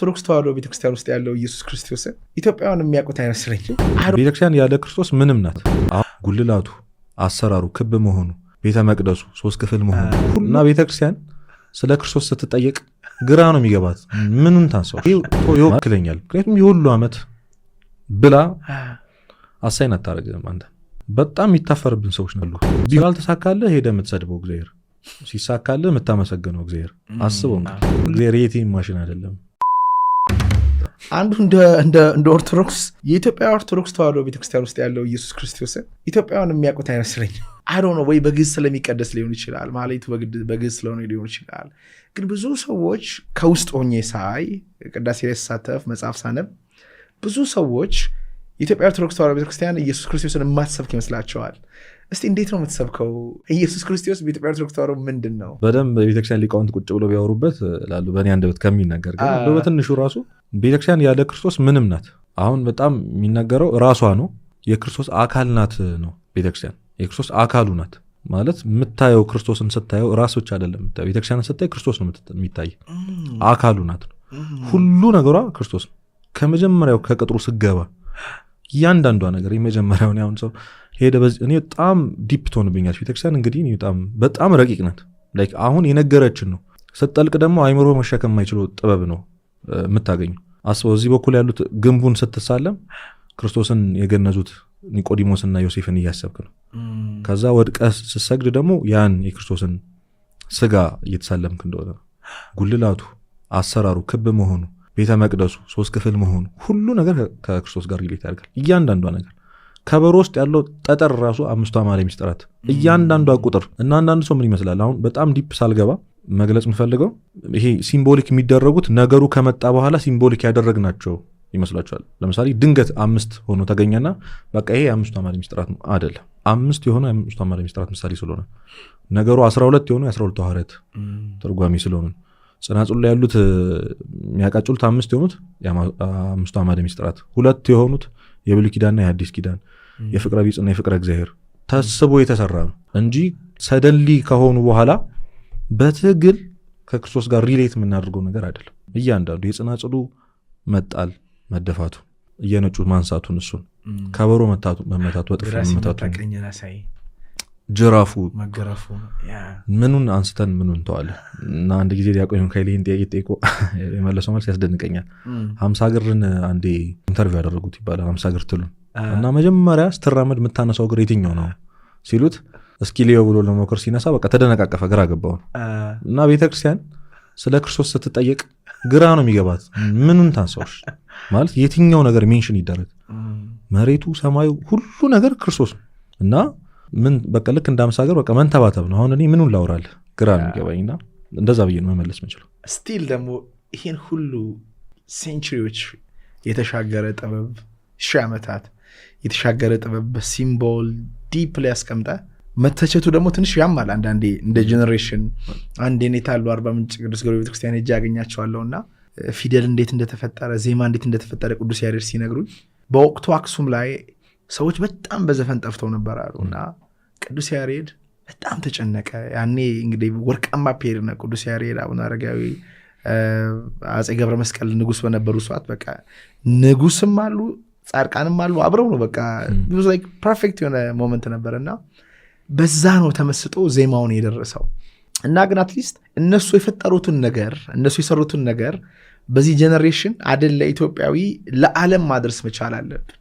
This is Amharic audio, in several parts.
ኦርቶዶክስ ተዋሕዶ ቤተክርስቲያን ውስጥ ያለው ኢየሱስ ክርስቶስን ኢትዮጵያውያን የሚያውቁት አይመስለኝም። ቤተክርስቲያን ያለ ክርስቶስ ምንም ናት። ጉልላቱ፣ አሰራሩ ክብ መሆኑ፣ ቤተ መቅደሱ ሶስት ክፍል መሆኑ እና ቤተክርስቲያን ስለ ክርስቶስ ስትጠየቅ ግራ ነው የሚገባት። ምኑን ታንሰው ይወክለኛል። ምክንያቱም የሁሉ ዓመት ብላ assign አታደርግም። አንተ በጣም የሚታፈርብን ሰዎች ናሉ። ካልተሳካልህ ሄደህ የምትሰድበው እግዚአብሔር፣ ሲሳካልህ የምታመሰግነው እግዚአብሔር። አስበው እንግዲህ እግዚአብሔር የ ATM machine አይደለም። አንዱ እንደ ኦርቶዶክስ የኢትዮጵያ ኦርቶዶክስ ተዋሕዶ ቤተክርስቲያን ውስጥ ያለው ኢየሱስ ክርስቶስን ኢትዮጵያውያን የሚያውቁት አይመስለኝም። I don't know፣ ወይ በግዕዝ ስለሚቀደስ ሊሆን ይችላል፣ ማህሌቱ በግዕዝ ስለሆነ ሊሆን ይችላል። ግን ብዙ ሰዎች ከውስጥ ሆኜ ሳይ፣ ቅዳሴ ላይ ስሳተፍ፣ መጽሐፍ ሳነብ ብዙ ሰዎች የኢትዮጵያ ኦርቶዶክስ ተዋሕዶ ቤተክርስቲያን ኢየሱስ ክርስቶስን የማትሰብክ ይመስላቸዋል። እስቲ እንዴት ነው የምትሰብከው? ኢየሱስ ክርስቶስ በኢትዮጵያ ኦርቶዶክስ ተዋሕዶ ምንድን ነው? በደንብ የቤተክርስቲያን ሊቃውንት ቁጭ ብሎ ቢያወሩበት ላሉ በእኔ አንደበት ከሚነገር ግን እንደው በትንሹ ራሱ ቤተክርስቲያን ያለ ክርስቶስ ምንም ናት። አሁን በጣም የሚነገረው ራሷ ነው፣ የክርስቶስ አካል ናት ነው። ቤተክርስቲያን የክርስቶስ አካሉ ናት ማለት የምታየው ክርስቶስን ስታየው ራስ ብቻ አይደለም የምታየው። ቤተክርስቲያንን ስታይ ክርስቶስ ነው የሚታይ፣ አካሉ ናት ነው። ሁሉ ነገሯ ክርስቶስ ነው። ከመጀመሪያው ከቅጥሩ ስገባ እያንዳንዷ ነገር የመጀመሪያውን ያሁን ሰው ሄደ በዚህ እኔ በጣም deep ትሆንብኛለች ቤተክርስቲያን። እንግዲህ እኔ በጣም በጣም ረቂቅ ናት። Like አሁን የነገረችን ነው። ስትጠልቅ ደግሞ አይምሮ መሸከም የማይችለው ጥበብ ነው የምታገኘው። አስበው፣ እዚህ በኩል ያሉት ግንቡን ስትሳለም ክርስቶስን የገነዙት ኒቆዲሞስና ዮሴፍን እያሰብክ ነው። ከዛ ወድቀህ ስትሰግድ ደግሞ ያን የክርስቶስን ስጋ እየተሳለምክ እንደሆነ ነው። ጉልላቱ፣ አሰራሩ ክብ መሆኑ፣ ቤተ መቅደሱ ሶስት ክፍል መሆኑ ሁሉ ነገር ከክርስቶስ ጋር relate ያደርጋል። እያንዳንዷ ነገር፣ ከበሮ ውስጥ ያለው ጠጠር ራሱ አምስቱ አዕማደ ምስጢራት፣ እያንዳንዷ ቁጥር። እና አንዳንድ ሰው ምን ይመስላል፣ አሁን በጣም deep ሳልገባ መግለጽ የምፈልገው ይሄ symbolic የሚደረጉት ነገሩ ከመጣ በኋላ symbolic ያደረግናቸው ይመስላችኋል። ለምሳሌ ድንገት አምስት ሆኖ ተገኘና በቃ ይሄ የአምስቱ አዕማደ ምስጢራት ነው አይደለም። አምስት የሆነ የአምስቱ አዕማደ ምስጢራት ምሳሌ ስለሆነ፣ ነገሩ 12 የሆኑ የ12ቱ ሐዋርያት ትርጓሜ ስለሆኑ፣ ጽናጽሉ ላይ ያሉት የሚያቃጭሉት አምስት የሆኑት አምስቱ አዕማደ ምስጢራት፣ ሁለት የሆኑት የብሉይ ኪዳንና የአዲስ ኪዳን፣ የፍቅረ ቢጽና የፍቅረ እግዚአብሔር ታስቦ የተሰራ ነው እንጂ suddenly ከሆኑ በኋላ በትግል ከክርስቶስ ጋር relate የምናደርገው ነገር አይደለም። እያንዳንዱ የጽናጽሉ መጣል መደፋቱ፣ እየነጩ ማንሳቱን፣ እሱን ከበሮ መመታቱ፣ በጥፊ መመታቱ፣ ጅራፉ መገረፉ ምኑን አንስተን ምኑን እንተዋለን? እና አንድ ጊዜ ዲያቆን ካይሌ ይህን ጥያቄ ጠይቆ የመለሰው መልስ ያስደንቀኛል። ሀምሳ እግርን አንዴ interview ያደረጉት ይባላል። ሀምሳ እግር ትሉን እና መጀመሪያ ስትራመድ የምታነሳው እግር የትኛው ነው ሲሉት እስኪ ልየው ብሎ ለመሞከር ሲነሳ በቃ ተደነቃቀፈ፣ ግራ ገባው ነው። እና ቤተክርስቲያን ስለ ክርስቶስ ስትጠየቅ ግራ ነው የሚገባት። ምኑን ታንሳዎች ማለት የትኛው ነገር mention ይደረግ? መሬቱ፣ ሰማዩ፣ ሁሉ ነገር ክርስቶስ ነው። እና ምን በቃ ልክ እንደ አምሳ እግር በቃ መንተባተብ ነው። አሁን እኔ ምኑን ላውራልህ? ግራ ነው የሚገባኝ እና እንደዛ ብዬ ነው መመለስ የምችለው። Still ደግሞ ይሄን ሁሉ century ዎች የተሻገረ ጥበብ፣ ሺህ ዓመታት የተሻገረ ጥበብ በ symbol deep ላይ ያስቀምጠ መተቸቱ ደግሞ ትንሽ ያማል። አንዳንዴ እንደ generation አንድ የኔታ አሉ፣ አርባ ምንጭ ቅዱስ ገብርኤል ቤተክርስቲያን ሄጄ ያገኛቸዋለሁ እና ፊደል እንዴት እንደተፈጠረ፣ ዜማ እንዴት እንደተፈጠረ ቅዱስ ያሬድ ሲነግሩኝ በወቅቱ አክሱም ላይ ሰዎች በጣም በዘፈን ጠፍተው ነበር አሉ። እና ቅዱስ ያሬድ በጣም ተጨነቀ። ያኔ እንግዲህ ወርቃማ period ነው። ቅዱስ ያሬድ፣ አቡነ አረጋዊ፣ አፄ ገብረ መስቀል ንጉስ በነበሩ ሰዓት በቃ ንጉስም አሉ ጻድቃንም አሉ አብረው ነው፣ በቃ perfect የሆነ moment ነበር። እና በዛ ነው ተመስጦ ዜማውን የደረሰው። እና ግን at least እነሱ የፈጠሩትን ነገር፣ እነሱ የሰሩትን ነገር በዚህ generation አደል ለኢትዮጵያዊ ለዓለም ማድረስ መቻል አለብን።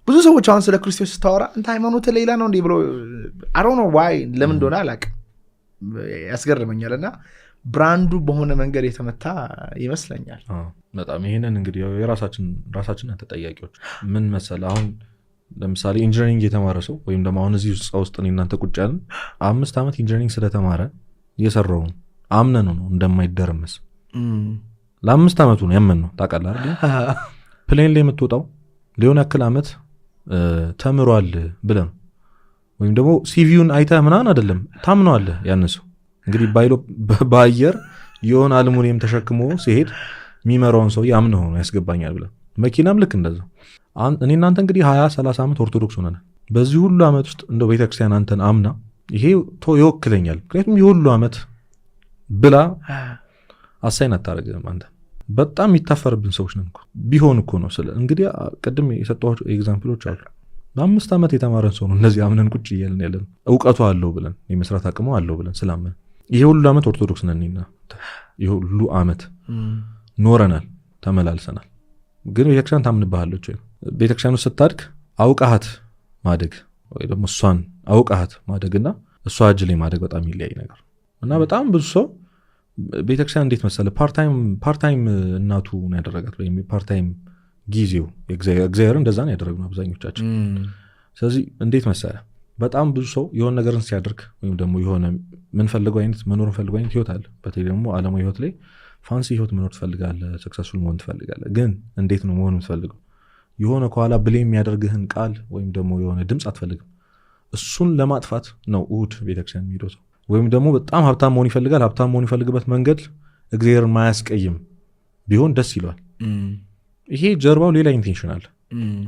ብዙ ሰዎች አሁን ስለ ክርስቶስ ስታወራ አንተ ሃይማኖት ሌላ ነው እንዲህ ብሎ፣ I don't know why፣ ለምን እንደሆነ አላውቅም፣ ያስገርመኛል። እና brand ኡ በሆነ መንገድ የተመታ ይመስለኛል። በጣም ይህንን እንግዲህ ያው የራሳችን ራሳችን ነን ተጠያቂዎች። ምን መሰለህ፣ አሁን ለምሳሌ engineering የተማረ ሰው ወይም ደግሞ አሁን እዚህ ውስጥ እኔ እናንተ ቁጭ ያልን 5 ዓመት engineering ስለተማረ እየሰራውን አምነን ነው እንደማይደረመስ ለ5 ዓመቱ ነው ያመን ነው፣ ታውቃለህ አይደል? Plane ላይ የምትወጣው ሊሆን ያክል ዓመት ተምሯል ብለህ ነው ወይም ደግሞ CV ውን አይተህ ምናምን አይደለም፣ ታምነዋለህ። ያንን ሰው እንግዲህ ባይሎ በአየር የሆነ አልሙኒየም ተሸክሞ ሲሄድ የሚመራውን ሰው አምነው ነው ያስገባኛል ብለህ። መኪናም ልክ እንደዛ። እኔ እናንተ እንግዲህ 20 30 ዓመት ኦርቶዶክስ ሆነናል። በዚህ ሁሉ ዓመት ውስጥ እንደው ቤተክርስቲያን አንተን አምና ይሄ ይወክለኛል፣ ምክንያቱም የሁሉ ዓመት ብላ assign አታደርግም አንተ። በጣም የሚታፈርብን ሰዎች ነን እኮ። ቢሆን እኮ ነው። ስለ እንግዲህ ቅድም የሰጠኋቸው example ኦች አሉ። በ5 ዓመት የተማረን ሰው ነው እነዚህ አምነን ቁጭ እያልን ያለን፣ እውቀቱ አለው ብለን፣ የመስራት አቅሙ አለው ብለን ስላመን። ይሄ ሁሉ ዓመት ኦርቶዶክስ ነን እኔና ይሄ ሁሉ ዓመት ኖረናል፣ ተመላልሰናል። ግን ቤተክርስቲያን ታምንብሃለች ወይ? ቤተክርስቲያን ውስጥ ስታድግ አውቃሃት ማደግ ወይ ደግሞ እሷን አውቃሃት ማደግና እሷ እጅ ላይ ማደግ በጣም ይለያይ ነገር እና በጣም ብዙ ሰው ቤተክርስቲያን እንዴት መሰለ part time እናቱ ነው ያደረጋት፣ ወይም part time ጊዜው እግዚአብሔር እንደዛ ነው ያደረግነው አብዛኞቻችን። ስለዚህ እንዴት መሰለ በጣም ብዙ ሰው የሆነ ነገርን ሲያደርግ ወይም ደግሞ የሆነ ምንፈልገው አይነት መኖር እንፈልገው አይነት ህይወት አለ። በተለይ ደግሞ ዓለማዊ ህይወት ላይ fancy ህይወት መኖር ትፈልጋለህ፣ successful መሆን ትፈልጋለህ። ግን እንዴት ነው መሆን የምትፈልገው? የሆነ ከኋላ blame የሚያደርግህን ቃል ወይም ደግሞ የሆነ ድምፅ አትፈልግም። እሱን ለማጥፋት ነው እሁድ ቤተክርስቲያን የሚሄደው ሰው። ወይም ደግሞ በጣም ሀብታም መሆን ይፈልጋል። ሀብታም መሆን ይፈልግበት መንገድ እግዚአብሔርን ማያስቀይም ቢሆን ደስ ይለዋል። ይሄ ጀርባው ሌላ intention አለ።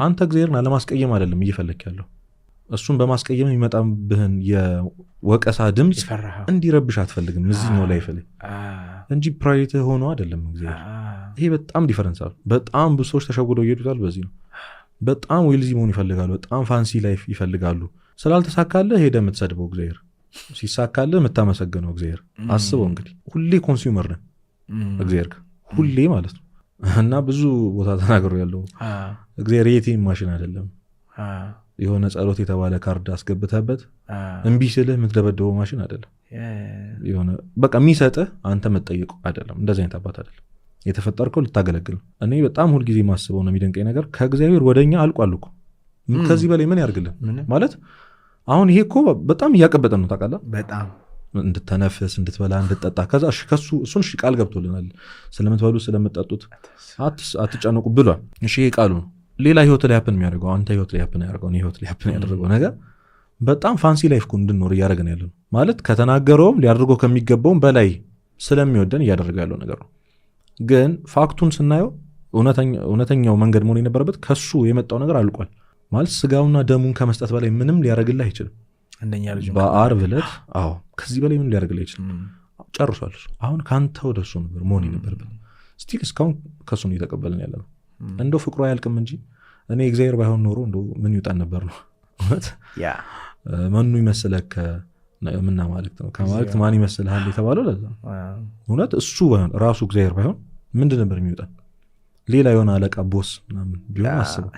አንተ እግዚአብሔርን አለማስቀየም አይደለም እየፈለክ ያለው፣ እሱን በማስቀየም የሚመጣብህን የወቀሳ ድምፅ እንዲረብሽ አትፈልግም እዚህኛው life ላይ እንጂ priority ሆኖ አይደለም እግዚአብሔር። ይሄ በጣም difference አለ። በጣም ብዙ ሰዎች ተሸውደው እየሄዱታል። በዚህ ነው። በጣም wealthy መሆን ይፈልጋሉ። በጣም fancy life ይፈልጋሉ። ስላልተሳካልህ ሄደህ የምትሰድበው እግዚአብሔር፣ ሲሳካልህ የምታመሰግነው እግዚአብሔር። አስበው እንግዲህ ሁሌ consumer ነን እግዚአብሔር ጋር ሁሌ ማለት ነው። እና ብዙ ቦታ ተናግሮ ያለው እግዚአብሔር የ ATM machine አይደለም። የሆነ ጸሎት የተባለ ካርድ አስገብተህበት እምቢ ስልህ የምትደበደበው ማሽን አይደለም። የሆነ በቃ የሚሰጥህ አንተ መጠየቁ አይደለም። እንደዚህ አይነት አባት አይደለም። የተፈጠርከው ልታገለግል ነው። እኔ በጣም ሁልጊዜ ማስበው ነው የሚደንቀኝ ነገር ከእግዚአብሔር ወደኛ አልቋል እኮ። ከዚህ በላይ ምን ያርግልን ማለት አሁን ይሄ እኮ በጣም እያቀበጠን ነው ታውቃለህ። በጣም እንድተነፍስ፣ እንድትበላ፣ እንድትጠጣ። ከዛ እሺ ከሱ እሱን እሺ ቃል ገብቶልናል። ስለምትበሉ ስለምትጠጡት አትጨነቁ ብሏል። እሺ ይሄ ቃሉ ነው። ሌላ ህይወት ላይ happen የሚያደርገው፣ አንተ ህይወት ላይ happen ያደርገው፣ እኔ ህይወት ላይ happen ያደረገው ነገር በጣም fancy life እኮ እንድንኖር እያደረገን ያለ ነው። ማለት ከተናገረውም ሊያደርገው ከሚገባውም በላይ ስለሚወደን እያደረገ ያለው ነገር ነው። ግን fact ኡን ስናየው እውነተኛው መንገድ መሆን የነበረበት ከሱ የመጣው ነገር አልቋል። ማለት ስጋውና ደሙን ከመስጠት በላይ ምንም ሊያደርግልህ አይችልም። አንደኛ ልጁ በአርብ ዕለት አዎ፣ ከዚህ በላይ ምንም ሊያደርግልህ አይችልም። ጨርሷል እሱ። አሁን ከአንተ ወደ እሱ ነበር መሆን የነበረበት። Still እስካሁን ከእሱ ነው እየተቀበልን ያለ ነው። እንደው ፍቅሩ አያልቅም እንጂ እኔ እግዚአብሔር ባይሆን ኖሮ እንደው ምን ይውጣን ነበር ነው። እውነት መኑ ይመስለከ ምናማልክት ነው፣ ከማልክት ማን ይመስልሃል የተባለው ለዛ ነው። እውነት እሱ ባይሆን፣ ራሱ እግዚአብሔር ባይሆን ምንድን ነበር የሚወጣን? ሌላ የሆነ አለቃ boss ምናምን ቢሆን አስበው፣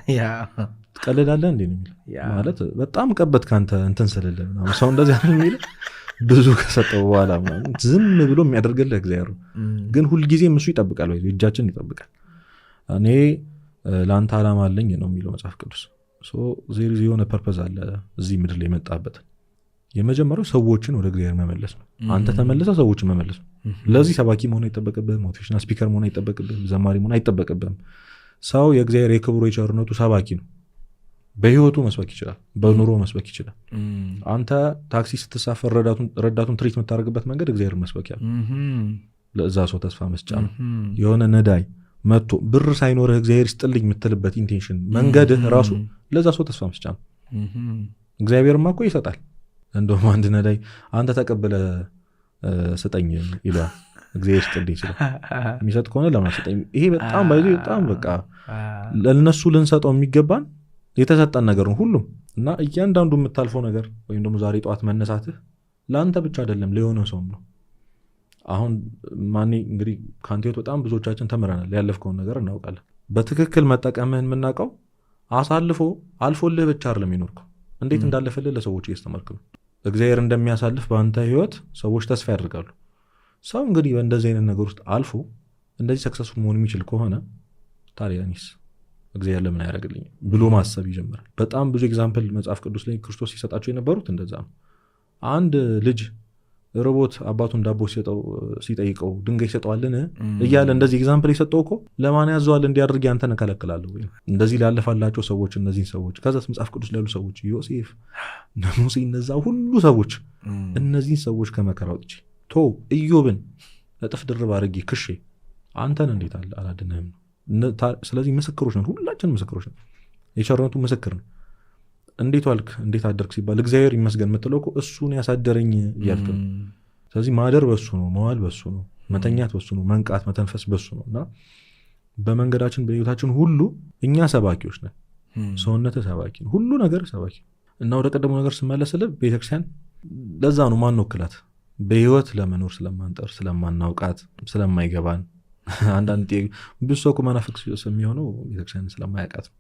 ትቀልዳለህ እንዴ ነው የሚለው። ማለት በጣም ቀበት ከአንተ እንትን ስልልህ ምናምን ሰው እንደዚህ አይደል የሚልህ? ብዙ ከሰጠው በኋላ ምናምን ዝም ብሎ የሚያደርግልህ እግዚአብሔር ነው። ግን ሁልጊዜም እሱ ይጠብቃል ወይ እጃችን ይጠብቃል። እኔ ለአንተ ዓላማ አለኝ ነው የሚለው መጽሐፍ ቅዱስ። There የሆነ purpose አለ እዚህ ምድር ላይ የመጣበት። የመጀመሪያው ሰዎችን ወደ እግዚአብሔር መመለስ ነው። አንተ ተመልሰህ ሰዎችን መመለስ ነው። ለዚህ ሰባኪ መሆን አይጠበቅብህም፣ motivational speaker መሆን አይጠበቅብህም፣ ዘማሪ መሆን አይጠበቅብህም። ሰው የእግዚአብሔር የክብሩ የቸርነቱ ሰባኪ ነው። በህይወቱ መስበክ ይችላል፣ በኑሮ መስበክ ይችላል። አንተ ታክሲ ስትሳፈር ረዳቱን treat የምታደርግበት መንገድ እግዚአብሔር መስበኪያ ነው። ለዛ ሰው ተስፋ መስጫ ነው። የሆነ ነዳይ መጥቶ ብር ሳይኖርህ እግዚአብሔር ይስጥልኝ የምትልበት intention መንገድህ ራሱ ለዛ ሰው ተስፋ መስጫ ነው። እግዚአብሔርማ እኮ ይሰጣል። እንደውም አንድ ነዳይ አንተ ተቀብለ ስጠኝ ይለዋል። እግዚአብሔር ይስጥልኝ ስለው የሚሰጥ ከሆነ ለምን ስጠኝ? ይሄ በጣም ባይዞ በጣም በቃ ለእነሱ ልንሰጠው የሚገባን የተሰጠን ነገር ነው ሁሉም። እና እያንዳንዱ የምታልፈው ነገር ወይም ደግሞ ዛሬ ጠዋት መነሳትህ ለአንተ ብቻ አይደለም፣ ለየሆነ ሰውም ነው። አሁን ማኔ እንግዲህ ከአንተ ህይወት በጣም ብዙዎቻችን ተምረናል። ያለፍከውን ነገር እናውቃለን። በትክክል መጠቀምህን የምናውቀው አሳልፎ አልፎልህ ብቻ አይደለም የኖርከው፣ እንዴት እንዳለፈልህ ለሰዎች እያስተማርክ ነው። እግዚአብሔር እንደሚያሳልፍ በአንተ ህይወት ሰዎች ተስፋ ያደርጋሉ። ሰው እንግዲህ በእንደዚህ አይነት ነገር ውስጥ አልፎ እንደዚህ successful መሆን የሚችል ከሆነ ታዲያ እኔስ እግዚአብሔር ለምን አያደርግልኝም ብሎ ማሰብ ይጀምራል። በጣም ብዙ example መጽሐፍ ቅዱስ ላይ ክርስቶስ ሲሰጣቸው የነበሩት እንደዛ ነው። አንድ ልጅ ርቦት አባቱን ዳቦ ሲጠይቀው ድንጋይ ይሰጠዋልን እያለ እንደዚህ example የሰጠው እኮ ለማን ያዘዋል እንዲያደርግ ያንተን እከለክላለሁ ወይ እንደዚህ ላለፋላቸው ሰዎች እነዚህን ሰዎች፣ ከዛስ መጽሐፍ ቅዱስ ላይ ያሉ ሰዎች ዮሴፍ፣ ሙሴ፣ እነዛ ሁሉ ሰዎች፣ እነዚህን ሰዎች ከመከራ አውጥቼ ቶ ኢዮብን እጥፍ ድርብ አድርጌ ክሼ አንተን እንዴት አላድንህም ነው። ስለዚህ ምስክሮች ነን፣ ሁላችንም ምስክሮች ነን። የቸርነቱ ምስክር ነው። እንዴት ዋልክ እንዴት አደርክ ሲባል እግዚአብሔር ይመስገን የምትለው እኮ እሱን ያሳደረኝ እያልክ ነው። ስለዚህ ማደር በሱ ነው፣ መዋል በሱ ነው። መተኛት በሱ ነው፣ መንቃት መተንፈስ በሱ ነው። እና በመንገዳችን በህይወታችን ሁሉ እኛ ሰባኪዎች ነን። ሰውነት ሰባኪ ነው፣ ሁሉ ነገር ሰባኪ ነው። እና ወደ ቀደሙ ነገር ስመለስልህ ቤተክርስቲያን ለዛ ነው ማንወክላት፣ በህይወት ለመኖር ስለማንጠር፣ ስለማናውቃት፣ ስለማይገባን። አንዳንድ ብዙ ሰው እኮ መናፍቅ የሚሆነው ቤተክርስቲያን ስለማያውቃት ነው።